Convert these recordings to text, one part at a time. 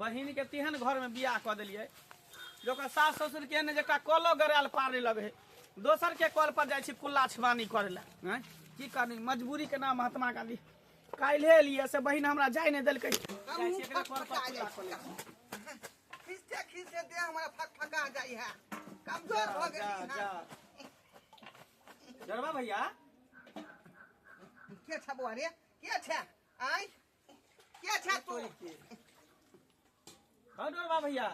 बहिन के तेहन घर में बियाह कऽ देलियै जे ओकर सास ससुर के ने एकटा कलो गरायल पार नहि लगै है। दोसर के कल पर जाइ छी कुल्ला छुआनी करै लए आँय की करी मजबूरी के नाम महात्मा गांधी। काल्हे एलियै से बहिन हमरा जाय नहि देलकै। जाइ छी एकरे कल पर कुल्ला कऽ लै छी। खींचते खींचते देह हमरा फकफका जाइ है, कमजोर भऽ जा गेली। जा। जरबा भैया के छ बौआ रे? के छ? आय, के छ तू? हाँ डोरबा भैया।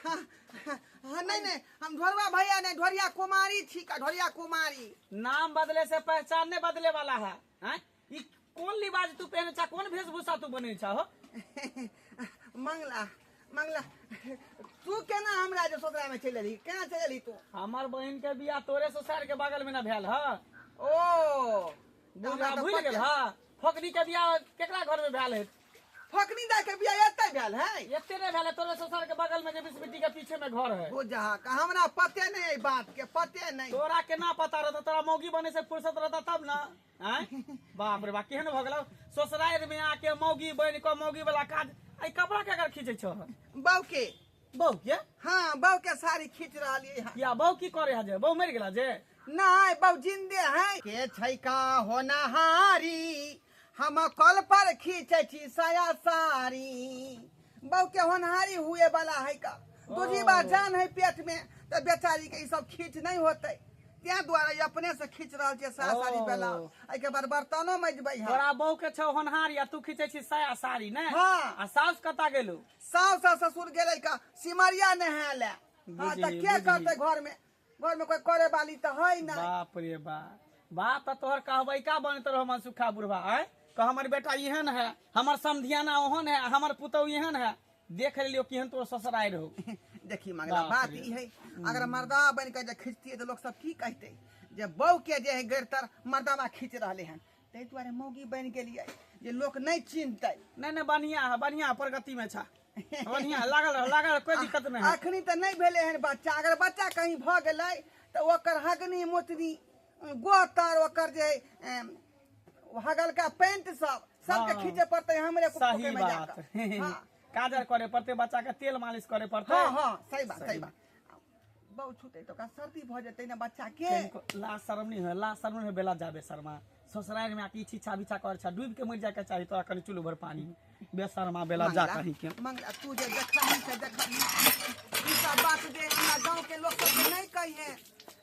हाँ, नहीं नहीं, हम ढोरवा भैया नहीं, ढोरिया कुमारी छी का, ढोरिया कुमारी। नाम बदले से पहचान नहीं बदले वाला है। हैं ई कौन लिबाज तू पहने छा, कौन वेशभूषा तू बने छा हो? मंगला मंगला, तू केना हमरा जे ससुरा में चलि एलही, केना चलि एलही तू? हमर बहिन के बियाह तोरे ससुराल के बगल में ना भेल ह। ओ बुझा भूल गेल ह? फकनी के बियाह केकरा घर में भेल है? फकनी दा के बियाह एते भेल है? एते नहीं भेल है, तोरे ससुराल के बगल में जे बिस्मिट्टी के पीछे में घर है। बुझा का हमरा पते नहीं है बात के, पते नहीं। तोरा केना पता रहता? तोरा मौगी बने से फुर्सत रहता तब ना। आँय बाप रे बाप, केहन भऽ गेलौ ससुराल में आके मौगी बनि कऽ मौगी वाला काज। आई कपड़ा के अगर खींचै छह? बहू के। बहू के? हाँ, बहू के साड़ी खींच रहलियै हँ। किया बहू की करे है जे? बहू मरि गेला जे? नहीं, बहू जिंदे है। के छै का होनहारी, हम कल पर खींचै छी साया साड़ी। बहू के होनहारी हुए वाला है का, दूजी बार जान है पेट में तो बेचारी के ई सब खींच नहीं होते, तें दुआरे ई अपने से खींच रहल छै साया साड़ी बेला। एहिके बाद बर्तनो मजबै है। तोरा बहू के छौ होनहारी आ तू खींचै छी साया साड़ी ने? हाँ। आ साउस कतऽ गेलौ? साउस आ ससुर गेलै का सिमरिया नहाय ले। हाँ, तऽ बुझली, के बुझली। करतै घर में? घर में कोई करे वाली तऽ है नहीं। बाप रे बाप, बाप तऽ तोहर कहबै का बनत रहो मनसुखा बुढ़वा। आय कह हमर बेटा एहन है, हमर समधियाना ओहन है, हमर पुतहु एहन है। देख लेलियो केहन तोर ससुराल रहो। देखी मंगला, बाप बात रे। ई है, अगर मर्दा बन के जे खींचतियै तऽ लोक सब की कहतै जे बहू के जे है गैरतर मर्दावा खींच रहले हन, ताहि दुआरे मौगी बनि गेलियै जे लोक नहीं चिन्हतै। नहीं नहीं, बढ़िया है, बढ़िया है, प्रगति में छा, बढ़िया है, लागल रह, लागल रह, कोई दिक्कत नहीं है। अखनी तऽ नहीं भेलै हन बच्चा, अगर बच्चा कहीं भऽ गेलै तऽ ओकर हगनी मुतनी गोतर ओकर जे हगलका पैंट सब सबके हाँ। खींचे पड़तै हमरे सही कुकुर में बात। जाकऽ। हाँ। काजर करे पड़तै, बच्चा के तेल मालिश करे पड़तै। हाँ हाँ, सही बात, सही बात। बहु छूटे तो ओकरा सर्दी भऽ जेतै ने बच्चा के। कनिको ला शर्म नहीं है, ला शर्म नहीं है, बेला जाबे शर्मा ससुराल में आके छिछा बिछा कर छा, डूब के मर जाए के चाही तोरा कनि चुल्लू भर पानी में। बेशर्मा बेला जा मंगला, कहीं के। मंगला, तू जे देखलही से देखलही, ई सब बात जे हमरा गांव के लोग सब के नहीं कहिए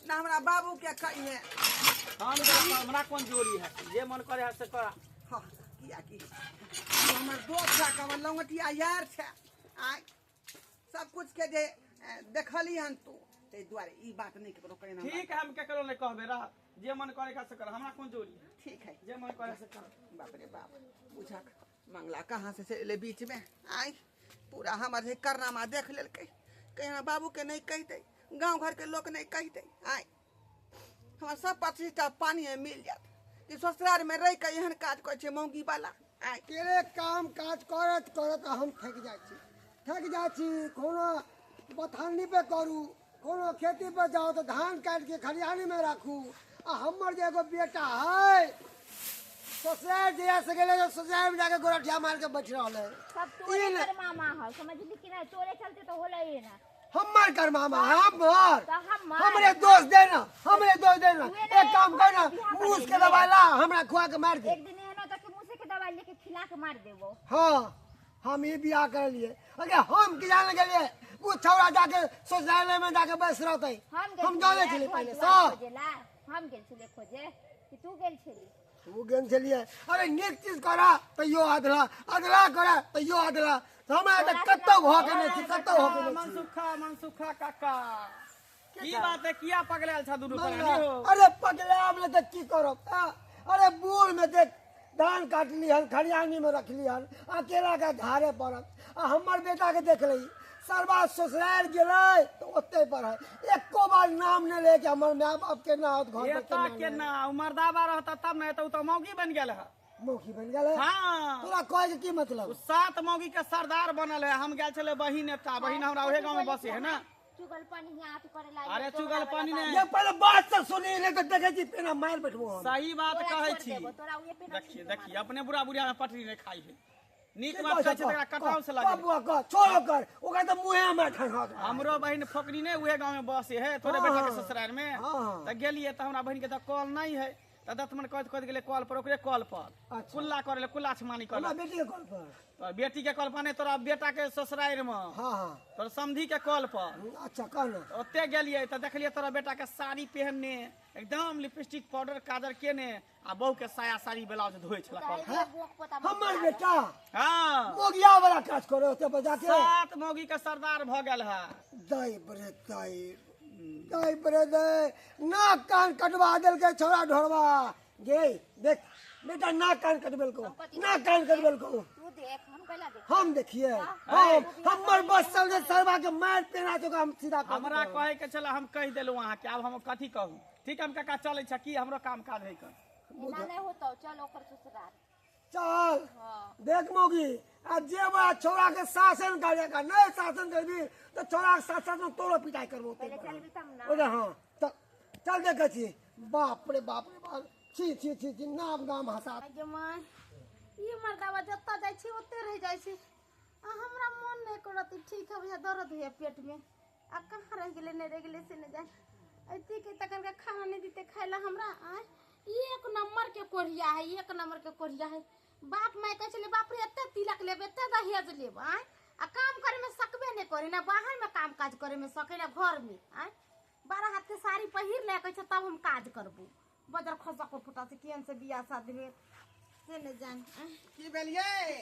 ना हमरा बाबू के कहिए। हम देखो, हमरा कोन जोरी है, जे मन करे है से करा। हाँ, किया की तू हमर दोस्त छै, हमर लंगोटिया यार छै, आय सब कुछ के जे देखली हन तू, ताहि दुआरे ई बात नहीं ककरो कहिना। ठीक है, हम केकरो नहीं कहबे, रह जे मन करे का से कर, हमरा कोन जोरी है। ठीक है, जे मन करे से कर। बाप रे बाप, बुझक मंगला कहाँ से चले बीच में, आय पूरा हमर जे करनामा देख लेलकै, कहीं हमरा बाबू के नहीं कहितै, गांव घर के लोग नहीं कहितै, आय हमरा सब 25टा पानी में मिल जात कि ससुराल में रह के एहन काज करै छै मौगी वाला। आय केरे काम काज करत करत हम थकि जाइ छी, थकि जाइ छी। कोनो बथानी पे करू, कोनो खेती पे जाउ तऽ धान काटि के खलिहानी में राखू। आ हमर जे एगो बेटा है ससुराल जहिया से गेलै तऽ ससुराल में जाके गोरठिया मारि के बैठ रहल है। सब तोरे ई ने- करमामा हौ, समझली कि नहीं? तोरे चलते तो होलै ही ना। हमर करमामा हमर तऽ हमर। हमरे दोष दे ना, हमरे दोष दे ना। उहे ने एक काम कर ना, बियाह कर मूस के लेली। दवाई ला हमरा खुआ के मार दे। एक दिन एहनो तक कि मूसे के दवाई लेके खिला के मार देबो। हाँ, हम ई बियाह कर लिए। अरे हम की जाने गेलिए उ छौड़ा जाके शौचालय में जाके बैस रहतै। हम गेल हम जाने छलियै छलियै घर पहिले दुआर सब। खोजेला, हम गेल छलियै खोजे कि तू गेल छली? तू गेल छलियै। अरे नीक चीज करा तैयो अधला, अधला करा तैयो अधला। हमरा तऽ कतौ भऽ के नहि छी, कतौ भऽ के नहि छी। मनसुखा, मनसुखा काका, की बात है, किया पगलायल छा दुनू प्राणी हो? अरे पगलायब ने तऽ की करब? अरे बूढ़ में देख धान काटली हन, खरियानी में रखली हन, अकेला के घारे पड़त। आ हमर बेटा के देख लही, सरबा ससुराल गेलै तऽ ओतै पर है, एको बार नाम नहि ले के हमर माय बाप के ना होत घर पर एता केना के नहि। ना, उ मर्दाबा रहता तब ना, एता उ तऽ मौगी बन गेल है। मौगी बन गेल है? हाँ। तोरा कहै के की मतलब? उ 7 मौगी के सरदार बनल है। हम गेल छलै बहिन एता, बहिन हमरा ओहे गांव में बसे है ना। चुगल पानी हियाँ अथी करे लागी, अरे तोरा चुगल वाला पानी बात। नहीं। ये पहले बात तो सुनी नहीं तो देखे छी पेना मार बैठबो हम। सही बात तोरा कहै छोड़ छी। देबो, तोरा उहे पेना देखिए, छीन के देखिए, मारबो। अपने बुढ़ा बुढ़िया में पटरी नहीं खाई है। नीक बात कहै छै तकरा कटाउ से कह लगे। बुआ कह, छोड़ कर ओकरा तऽ मुँहे हमरा ठंडा। हमरो बहिन फोकरी ने उहे गांव में बसे है तोरे हाँ, बेटा के हाँ। ससुराल में। हाँ। त गेलिए त हमरा बहिन के त कॉल नहीं है, त दतमन कहत कहत गेले कॉल पर, ओकरे कॉल पर। अच्छा। कुल्ला करे ले, कुल्ला छमानी हमरा करे। बेटी के कॉल पर? तोर बेटी के कॉल पर नहीं, तोरा बेटा के ससुराल में। हाँ हाँ। तोर समधी के कॉल पर। अच्छा, कह ना। ओते गेलिए त देखलिए तोरा बेटा के साड़ी पहनने, एकदम लिपस्टिक पाउडर काजर केने, आ बहू के साया साड़ी ब्लाउज धोए छला कॉल पर। हमर बेटा? हाँ। मोगिया वाला काज करे ओते पर जाके? 7 मौगी के सरदार भ गेल है। दाई बरे दाई, दाई बरे दे, नाक कान कटवा देलकै छोरा ढोरवा गे। देख बेटा, नाक कान कटबेलको, नाक कान कटबेलको। तू देख, हम कैला देख? हम देखिए, हम हमर बस चल जे सरवा के मार पेना तो हम सीधा कर हमरा देबै। कहे के छला, हम कहि देलहुँ अहाँके, आब हम कथी कहू? ठीक, हम काका चलै छ की, हमरो काम काज है कर। एना नहीं होतो, चल ओकर ससुराल। चल। हाँ। देख मौगी, आ जे बड़ा छोरा के शासन करेगा नहीं, शासन करबी तो छोरा के साथ साथ में तोरो पिटाई करबो। पहिले चलबी तब ना। ओरे हाँ, चल चल, देखै छी। बाप रे बाप रे बाप, छी छी छी छी, नाम गाम हंसा। गे माय, ई मर्दावा जतऽ जाइ छी ओते रहि जाइ छै, आ हमरा मोन नहि करत। ठीक है भैया, दर्द होइया पेट में, आ कहाँ रहि गेलै, नहि रहि गेलै से नहि जानि। अथी के तखन के खाना नहि दिते खाय ला हमरा। आँय, ई एक नंबर के कोढ़िया है, एक नंबर के कोढ़िया है। बाप माय कहै छलै, बाप रे, एते तिलक लेब, एते दहेज लेब, आँय, आ काम करे में सकबे नहि करे ना, बाहर में काम काज करे में सके ना घर में। आँय, 12 हाथ के साड़ी पहिर ले, कहै छै तब हम काज करबू। बजर खसक फुटा से केहन से बियाह शादी भेल से नहि जान। आँय, की भेलियै?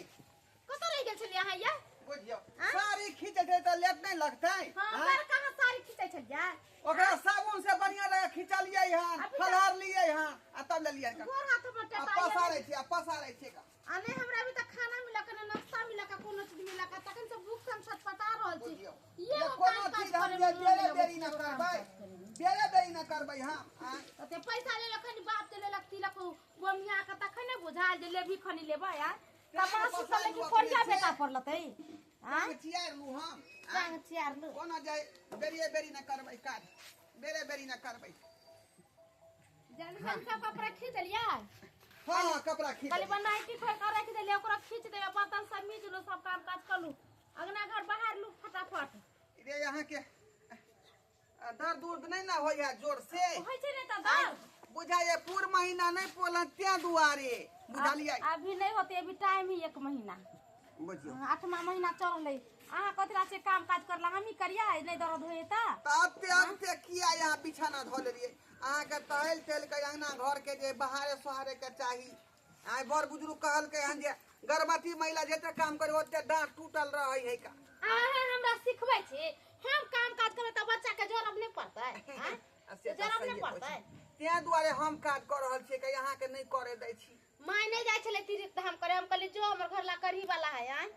कतऽ रहि गेल छलियै अहाँ यै? बुझियौ, साड़ी खींचै छै तऽ लेट नहि लगतै? हाँ। आँय? पर कहाँ साड़ी खींचै छलियै? ओकरा साबुन से बढ़िया लगा खिंचलियै हन, अभी तऽ- फलहारलियै हन आ तब लेलियै हन। गोर हाथ पर आ टटा। पसारै छी, आ पसारै छी का। आ नहि, हमरा अभी तक खाना मिलक ने नाश्ता मिलक, कोनो चीज मिलक, तखन से भूख से हम छटपटा रहल छी। बुझियौ ये जे काम कोनो काज चीज हम करे जे में मोन बेरे नहि लगै बेरी छै, न कोनो काम करबै, काज करे में। बेरे बेरी न करबै हम। आँय? ओते पैसा लेलक खनी बाप के लेलक तिलक बमिया के, तखन ने बुझायल जे लेबही खनी लेबै। आ तमाशा पसारि लेकिन लू अपने कोरिया से। बेटा पड़लतै। आँय? टांग चियार लू हम। आँय? टांग चियार लू। कोनो जाय बेरिये बेरी न करबै काज, बेरे बेरी न करबै। जल्दी जल्दी सब कपड़ा खींच लियै। हाँ, कपड़ा खींच। खाली बनाइटी खोल के राखि देलियै, ओकरा खींच देबै, बर्तन सब मीज लू, सब काम काज कर लू, अंगना घर बाहर लू फटाफट। रे, यहाँ के दर्द उर्द नहीं ना होय है जोर से? होइ छै ने तऽ दर्द। बुझाइए पूर महीना नहीं पोलन तें दुआरे बुझलियै। अभी नहीं होते, अभी टाइम ही 1 महीना। बुझियौ। 8वां महीना चल रहलै। अहाँ कथी ला से काम काज करला, हमही करियै, नहि दर्द होइए तऽ? तऽ अते अते किया यहाँ बिछाना धऽ लेलियै? अहाँके टहल टहल के अंगना घर के जे बहारे सोहारे के चाही। आइ बड़ बुजुर्ग कहलकै हन जे गर्भवती महिला जते काम करे ओते डाँट टूटल रहै है का। अहाँ हमरा सिखबै छी? हम काम काज करबै तऽ बच्चा के जरब नहि पड़तै? आँय? आ से तऽ जरब नहि सहिए कहै पड़तै? छी। तें दुआरे हम काज कऽ रहल छियै कि अहाँके नहि करे दै छी। माय नहि जाइ छलै तीर्थ धाम करे, हम कहलियै जो, हमर घर ला करही वाला है। आँय,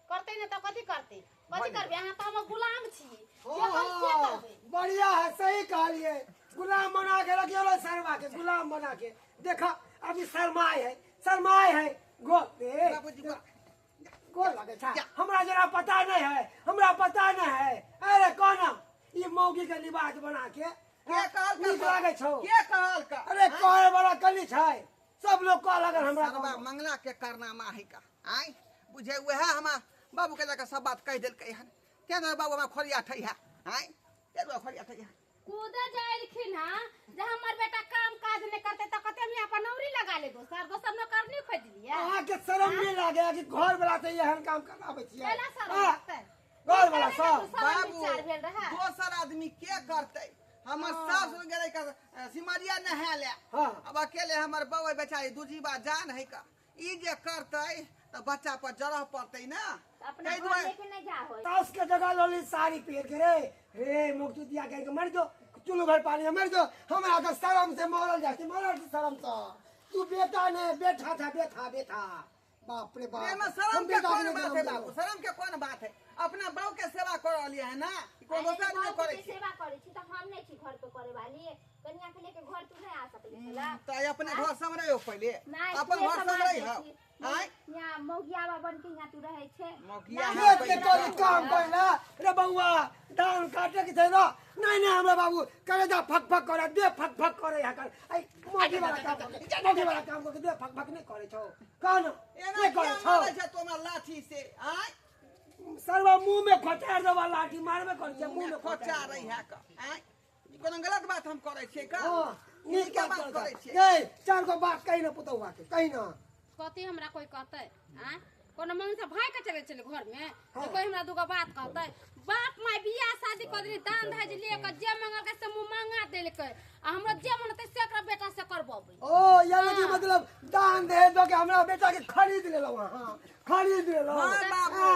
करतै ने तऽ कथी करतै? कथी करबै? अहाँ तऽ हमर गुलाम छी, जे कहब से करबै। बढ़िया है, सही कहलिए। गुलाम बना के रखियो रे शर्मा के, गुलाम बना के देखा। अभी शर्माए है, शर्माए है। गो ए, बाबूजी गोर लगे छा। हमरा जरा पता नहीं है, हमरा पता नहीं है। अरे कौन ई मौगी के लिबास बना के के कहलका? नीक लागे छौ? के कहलका? अरे कहे वाला कली छै, सब लोग कह लगल हमरा। सरबा मंगला के कारनामा है का। आँय, बुझे वएह हमरा बाबू के जाके सब बात कहि देलकै हन, तें दुआरे बाबू हमरा खोरिया ठै है। आँय, तें दुआरे खोरिया ठै है। कूदे जाइलखिन हँ जे हमर बेटा काम काज नहि करतै तऽ कते हम यहाँ पर नौकरी लगा ले, दोसर दोसर नौकरनी खोजि लियै। अहाँ के शर्म नहीं लागे कि घर वाला से एहन काम कराबै छियै? केना शरम हाँ, लागतै? घर वाला सब शरम बाबू विचार भेल रहै। दोसर आदमी के करतै? हमर सास गेलै का सिमरिया नहाय ले। हाँ। अब अकेले हमर बउआ बेचारी दूजीबा जान है का, ई जे करतै तऽ बच्चा पर जरह पड़तै ना। अपना ताहि घर दुआरे लेके नहीं जा होय। सास के जगह लोली साड़ी पहिर के रे रे मुक्त दिया के मर जो, चुल्लू भर पानी में मर जो। हमरा तो शर्म से मरल जाती, मरल छी शर्म से। तू बेटा ने बेटा था, बेटा बेटा, बाप रे बाप। एहिमे शरम हम के बेटा कोन के बात नहीं है जनम बाबू? शरम के कोन बात है? अपना बहू के सेवा कर रहलियै है ना, कोनो दोसर आदमी अरे, करै बाबू के छै? सेवा करे छी तऽ हम नहीं छी घर पे करे वाली? कनिया के लेके घर तू नहीं आ सकली छला? तऽ अपने घर सम्हरै हो पहिले। नहीं, अपन तूहे घर सम्हार सम्हरै दै हो। छी। आय यहाँ मौगियावा बन के यहाँ तू रहे छे। मौगिया खेत के तोरी काम करला रे बउआ, धान काटे के छै ना। नहीं नहीं हमरा बाबू कलेजा फक फक करे दे, फक फक करे यहाँ कर। आई मोगी वाला काम, मोगी वाला काम करके दे फक फक नहीं करे छौ, कह ना एना नहीं करे किया छौ। मारै छै तू हमरा लाठी से? आय सरवा मुंह में खोचार देवा, लाठी मारबे करे छै, मुंह में खोचा रही है का? आय ई कोनो गलत बात हम करै छियै का? हां नीक नीके बात बात करै छियै। ए चार गो बात कही ना पुतौआ के, कही ना। कथी हमरा कोई कहते? आँ कोनो मम्मी से भाई के चले चले घर में तो कोई हमरा दूगो बात कहते? बाप माय बियाह शादी कर देली, दान दहेज ले के जे मंगल के से मुंह मांगा देलकै, आ हमरा जे मन होतै से एकरा बेटा से करबबै। ओ यानी कि मतलब दान दहेज दो के हमरा बेटा के खरीद लेलौ। हां खरीद लेलौ। हाँ बाबू,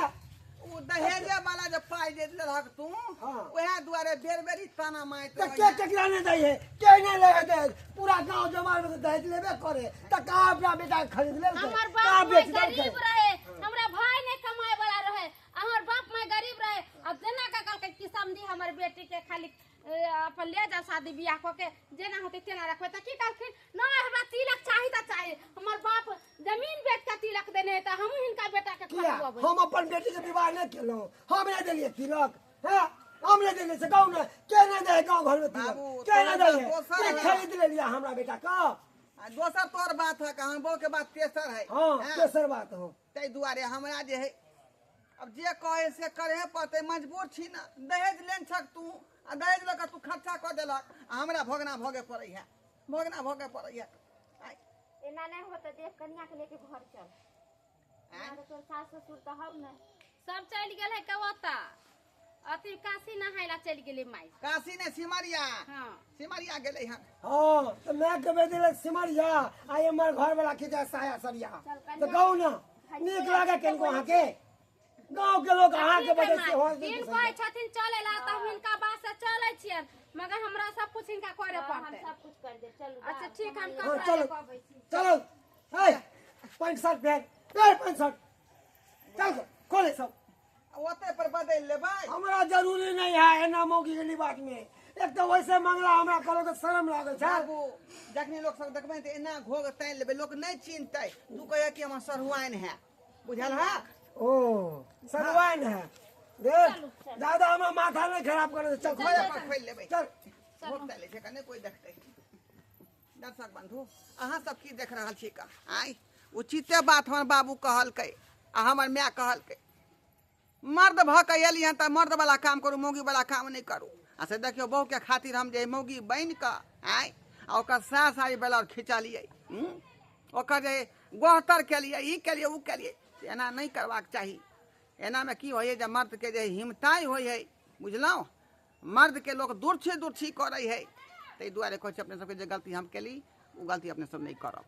उ दहेजे वाला जे पाइ दे देलहक तू, हाँ। ओएह दुआरे बेर बेर ई ताना मारैत त रहै के केकरा नहीं दै है, के नहीं ले दहेज? पूरा गांव जमाल में दहेज लेबे करे त का अपना बेटा के खरीद लेलकै? हमर का बाप माय बेच देलकै? गरीब रहे, हमरा भाई नहीं कमाए वाला रहे, हमर बाप माय गरीब रहे। अब जेना का कहलकै कि समझी हमर बेटी के खाली अपन ले जाओ शादी बियाह कऽ के, जेना होतै तेना रखबै। तऽ की कहलखिन, नहीं हमरा तिलक चाही तऽ चाही। हमर बाप जमीन बेच के तिलक देने है, तऽ हमहूँ हिनका बेटा के किया खरीदबै। हम अपन बेटी के विवाह नहीं केलहुँ? हम नहीं देलियै तिलक? हैं हम नहीं देलियै से गाँव में के नहीं दे? गाँव घर में तिलक बाबू, के नहीं तोरा दे? दोसर के है। खरीद लेलियै हमरा बेटा का? आ दोसर तोर बात है, हम बहू के बात तेसर है। हाँ हैं? तेसर बात हो। ताहि दुआरे हमरा जे है अब जे कहे से करे पड़तै, मजबूर छी ना। दहेज लेन छक तू, आ दहेज लऽ कऽ तू खर्चा कऽ देलक, आ हमरा भोगना भोगे पड़ै है, भोगना भोगे पड़ै है। आय, एना नहीं होता, देख कन्या के लेके घर चल। आय। यहाँ तोर सास ससुर तो हौ नहीं। सब चलि गेल है कवता अथी काशी नहाय ला चलि गेलै माय। काशी ने सिमरिया, हाँ सिमरिया गेलै हन। हाँ तो मैं के बेटी लग सिमरिया, आ हमर घर वाला खींचा साया सरिया। चल कन्या। तो गाँव ना नीक लागे किनको अहाँ के? गाँव के लोग अहाँ के वजह से हो। दिन कहै छथिन चले ला तऽ हम हिनका बात से चलै छियनि, मगर हमरा सब कुछ हिनका करे हाँ, हम पड़तै। सब कुछ कर दे, चलू। अच्छा ठीक, हम हाँ कपड़ा चलो लऽ कऽ अबै छी। चलो। हे पैंट शर्ट पहन, पहन पैंट शर्ट, चल खोले सब। ओते पर बदलि लेबै। हमरा जरूरी नहीं है एना मौगी के बात में। एक तो वैसे मंगला हमरा कहलो तो शर्म लागल छै। बाबू जखनी लोक सब देखबै तऽ एना घोघ तानि लेबै, लोक नहि चिन्हतै। तू कहै कि हमर सरुआइन है, बुझल है? ओ सरवाइन है, देख दादा हमरा माथा नहीं खराब करे, चल खोले पर खोलि लेबै, चल। घोघ तानि लै छै, कने कोइ देखतै। दर्शक बंधु अहाँ सब की देख रहल छी का? आय उचिते बात हमर बाबू कहलकै आ हमर माय कहलकै, मर्द भऽ कऽ एली हन तऽ मर्द वाला काम करू, मौगी वाला काम नहि करू। आ से देखियौ बहू के खातिर हम जे मौगी बनि कऽ आय आ ओकर सास साड़ी ब्लाउज खिंचलियै, ओकर जे गोहतर केलियै, ई केलियै ओ केलियै, से एना नहि करबाक चाही। एनामे की होइ है जे मर्द के जे हिम्मताइ होइ है, बुझलहुँ? मर्द के लोक दुर्छी दुर्छी करै है। ताहि दुआरे कहै छै अपने सबके जे गलती हम केली ओ गलती अपने सब नहि करब।